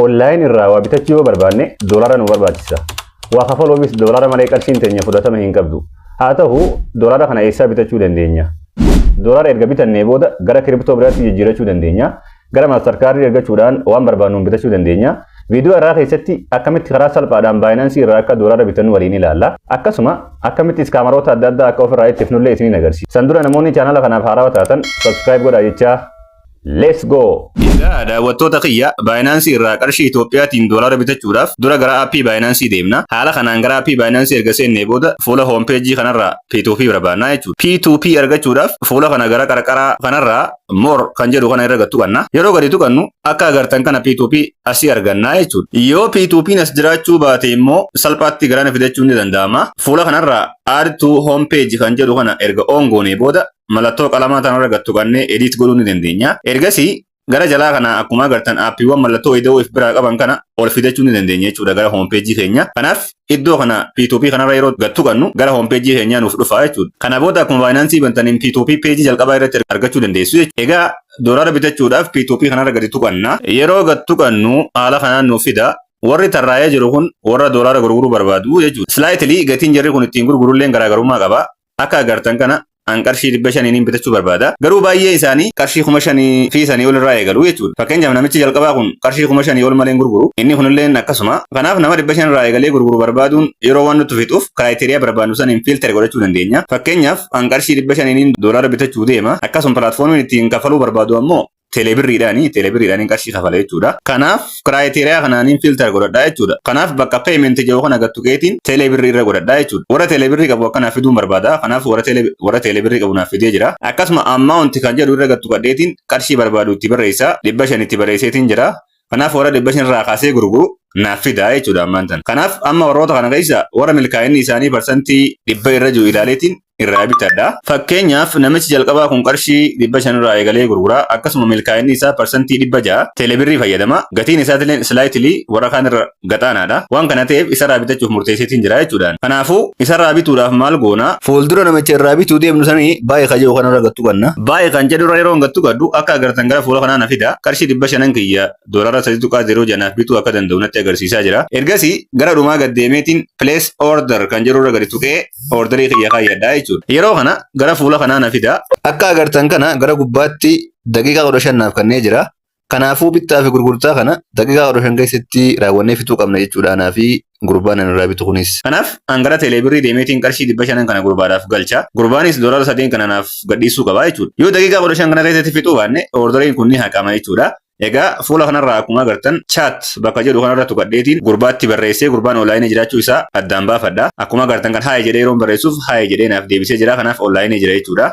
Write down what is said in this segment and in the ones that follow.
Online irraa waa bitachuu yoo barbaanne doolara nu barbaachisa. Waa kafaluufis doolara malee qarshiin teenya fudhatama hin qabdu. Haa ta'u, doolara kana eessaa bitachuu dandeenya? Doolara erga bitannee booda gara crypto biraatti jijjiirachuu dandeenya. Gara Mastercardii ergachuudhaan waan barbaannuun bitachuu dandeenya. Viidiyoo irraa keessatti akkamitti karaa salphaadhaan Binance irraa akka doolara bitannu waliin ilaalla. Akkasuma akkamitti scammeroota adda addaa akka ofirraa ittifnullee isiniin agarsiisa. San dura namoonni chaanala kanaaf haarawaa taatan subscribe godhaa jechaa, let's go! Egaa daawwattoota kiyya, Binance irraa qarshii Itoophiyaatiin doolara bitachuudhaaf dura gara aappii Binance deemna. Haala kanaan gara aappii Binance erga seennee booda fuula home page kanarraa P2P barbaannaa jechuudha. P2P argachuudhaaf fuula kana gara qarqaraa kanarraa more kan jedhu kana irra gad tuqanna. Yeroo gadi tuqannu akka agartan kana P2P asii argannaa jechuudha. Yoo P2P as jiraachuu baate immoo salphaatti garana fidachuun ni danda'ama. Fuula kanarraa add to home page kan jedhu kana erga on goonee booda mallattoo qalamaa tanarra gad tuqannee edit godhuu ni dandeenya. Ergasii gara jalaa kana akkuma agartan aappiiwwan mallattoo ida'uu if biraa qaban kana ol fidachuu ni dandeenya jechuudha gara home page keenya. Kanaaf iddoo kana P2P kanarra yeroo gad tuqannu gara home page keenyaa nuuf dhufa jechuudha. Kana booda akkuma Binance bantaniin P2P page jalqabaa irratti argachuu dandeessu jechuudha. Egaa doolara bitachuudhaaf P2P kanarra gadi tuqanna. Yeroo gad tuqannu haala kanaan nuuf fida. Warri tarraa'ee jiru kun warra doolara gurguruu barbaadu jechuudha. Slightly gatiin jarri kun ittiin gurgurulleen garaagarummaa qaba. Akka agartan kana an qarshii 500n bitachuu barbaada. Garuu baay'ee isaanii qarshii 5,000 fi sanii ol irraa eegalu jechuudha. Fakkeenyaaf, namichi jalqabaa kun qarshii 5,000 ol malee hin gurguru. Inni kunillee akkasuma. Kanaaf nama 500 irraa eegalee gurguru barbaaduun yeroo waan nutti fixuuf criteria barbaadnu saniin filter godhachuu dandeenya. Fakkeenyaaf, an qarshii 500n doolara bitachuu deema. Akkasuma platformiin ittiin kafaluu barbaadu ammoo teelebirriidhaani qarshii kafala jechuudha. Kanaaf criteria kanaaniin filter godhadhaa jechuudha. Kanaaf bakka payment jedhu kana gad tuqeetiin teelebirrii irra godhadhaa jechuudha. Warra teelebirrii qabu akkanaaf fiduun barbaada. Kanaaf warra teelebirrii qabu naaf fidee jira. Akkasuma amount kan jedhu irra gad tuqadheetiin qarshii barbaadu itti barreessa. 500 itti barreesseetiin jira. Kanaaf warra 500 irraa kaasee gurguru naaf fidaa jechuudha ammaan tana. Kanaaf amma warroota kana keessa warra milkaa'inni isaanii 100% irra jiru ilaaleetiin irraa bitadha. Fakkeenyaaf, namichi jalqabaa kun qarshii 500 irraa eegalee gurgura. Akkasuma milkaa'inni isaa 600% teelebirrii fayyadama. Gatiin isaatillee slightly warra kaan irra gaxaanaadha. Waan kana ta'eef isarraa bitachuuf murteesseetiin jira jechuudhaan. Kanaafuu isarraa bituudhaaf maal goona? Fuuldura namicha irraa bituu deemnu sanii buy kan jedhu kanarra gad tuqanna. Buy kan jedhu irra yeroo gad tuqadhu akka agartan gara fuula kanaa na fida. Qarshii 500 kiyya doolara 3.06 naaf bituu akka danda'u natti agarsiisaa jira. Ergasii gara dhumaa gad deemeetiin place order kan jedhu irra gadi tuqee orderii kiyya kaayyadhaa jechuudha. Yeroo kana gara fuula kanaa na fida. Akka agartan kana gara gubbaatti daqiiqaa 15 naaf kennee jira. Kanaafuu bittaa fi gurgurtaa kana daqiiqaa 15 keessatti raawwannee fixuu qabna jechuudha anaa fi gurbaan ani irraa bitu kunis. Kanaaf an gara teeleebirrii deemeetiin qarshii 500 kana gurbaadhaaf galcha. Gurbaanis doolara sadeen kana naaf gadhiisuu qaba jechuudha. Yoo daqiiqaa 15 kana keessatti fixuu baanne orderiin kun ni haqama jechuudha. Egaa fuula kanarraa akkuma agartan chat bakka jedhu kanarra tuqadheetiin gurbaatti barreessee gurbaan online jiraachuu isaa addaan baafadha. Akkuma agartan kan hi jedhee yeroo barreessuuf hi jedhee naaf deebisee jira. Kanaaf online jira jechuudha.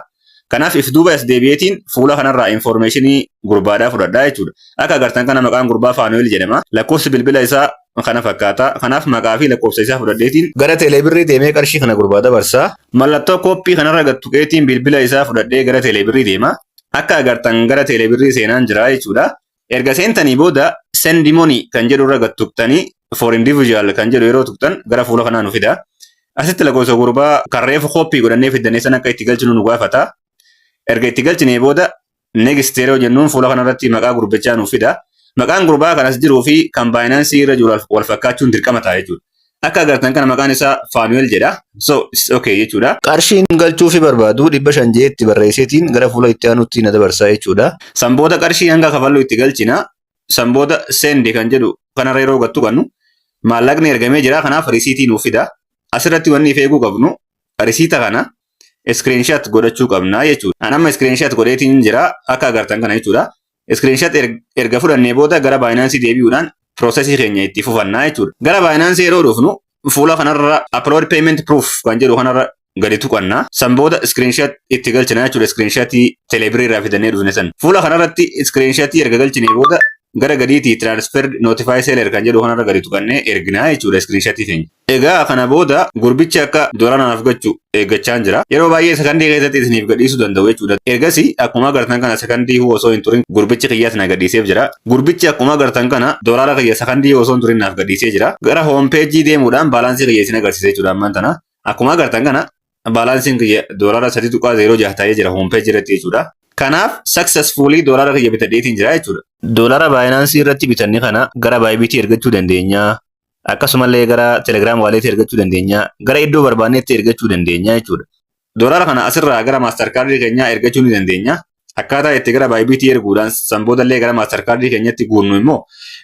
Kanaaf if duuba as deebi'eetiin fuula kanarraa informationii gurbaadhaa fudhadhaa jechuudha. Akka agartan kana maqaan gurbaa Faanu'el jedhama. Lakkoofsi bilbila isaa kana fakkaata. Kanaaf maqaa fi lakkoofsa isaa fudhadheetiin gara teeleebirrii deemee qarshii kana gurbaa dabarsa. Mallattoo copy kanarra gad tuqeetiin bilbila isaa fudhadhee gara teeleebirrii deema. Akka agartan gara teeleebirrii seenaan jira jechuudha. Erga seentanii booda send money kan jedhu irra gad tuqxanii for individual kan jedhu yeroo tuqxan gara fuula kanaa nu fida. Asitti lakkoofsa gurbaa kan reefu copy godhannee fiddannee sana akka itti galchinu nu gaafata. Erga itti galchinee booda next yeroo jennuun fuula kanarratti maqaa gurbichaa nu fida. Maqaan gurbaa kanas jiruu fi kan Binance irra jiru wal fakkaachuun dirqama ta'a jechuudha. Akka agartan kana maqaan isaa Faanu'el jedha. So it's okay jechuudha. Qarshiin galchuufi barbaadu 500 jee itti barreesseetiin gara fuula itti aanutti na dabarsaa jechuudha. San booda qarshii hanga kafallu itti galchina. San booda send kan jedhu kanarra yeroo gad tuqannu maallaqni ergamee jira. Kanaaf risiitii nuuf fida. Asirratti wanni if eeguu qabnu risiita kana screenshot godhachuu qabna jechuudha. An amma screenshot godheetiin jira akka agartan kana jechuudha. Screenshot erga fudhannee booda gara Binance deebi'uudhaan processii keenya itti fufannaa jechuudha. Gara Binance yeroo dhufnu fuula kanarra upload payment proof kan jedhu kanarra gadi tuqanna. San booda screenshot itti galchina jechuudha. Screenshotii teelebirii irraa fidannee dhufne san. Fuula kanarratti screenshotii erga galchinee booda gara gadiitii transfer notify seller kan jedhu kanarra gadi tuqannee erginaa jechuudha screenshotii keenya. Egaa kana booda gurbichi akka doolaara naaf galchu eeggachaa jira. Yeroo baay'ee sakandii keessatti isiniif gadhiisuu danda'u jechuudha. Ergasii akkuma agartan kana sakandii osoo hin turin gurbichi kiyyaas na gadhiiseef jira. Gurbichi akkuma agartan kana doolaara kiyya sakandii osoo hin turin naaf gadhiisee jira. Gara home page deemuudhaan balancii kiyya isin agarsiisa jechuudha ammaan tana. Akkuma agartan kana balanciin kiyya doolaara 3.06 ta'ee jira home page irratti jechuudha. Kanaaf successfully doolaara kiyya bitadheetiin jira jechuudha. Doolaara Binance irratti bitanne kana gara Bybit ergachuu dandeenya. Akkasumallee gara Telegram wallet ergachuu dandeenya. Gara iddoo barbaannetti ergachuu dandeenya jechuudha. Doolaara kana asirraa gara Mastercard keenyaa ergachuu ni dandeenya. Akkaataa itti gara Bybit erguudhaan san boodallee gara Mastercard keenyatti guunnu immoo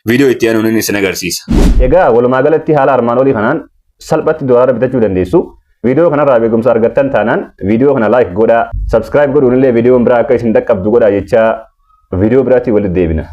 viidiyoo itti aanuun isin agarsiisa. Egaa walumaa galatti haala armaan olii kanaan salphatti doolaara bitachuu dandeessu. Viidiyoo kanarraa beekumsa argattan taanaan viidiyoo kana like godhaa, subscribe godhuun illee viidiyoon biraa akka isin dhaqqabdu godhaa jechaa viidiyoo biraatti walitti deebina.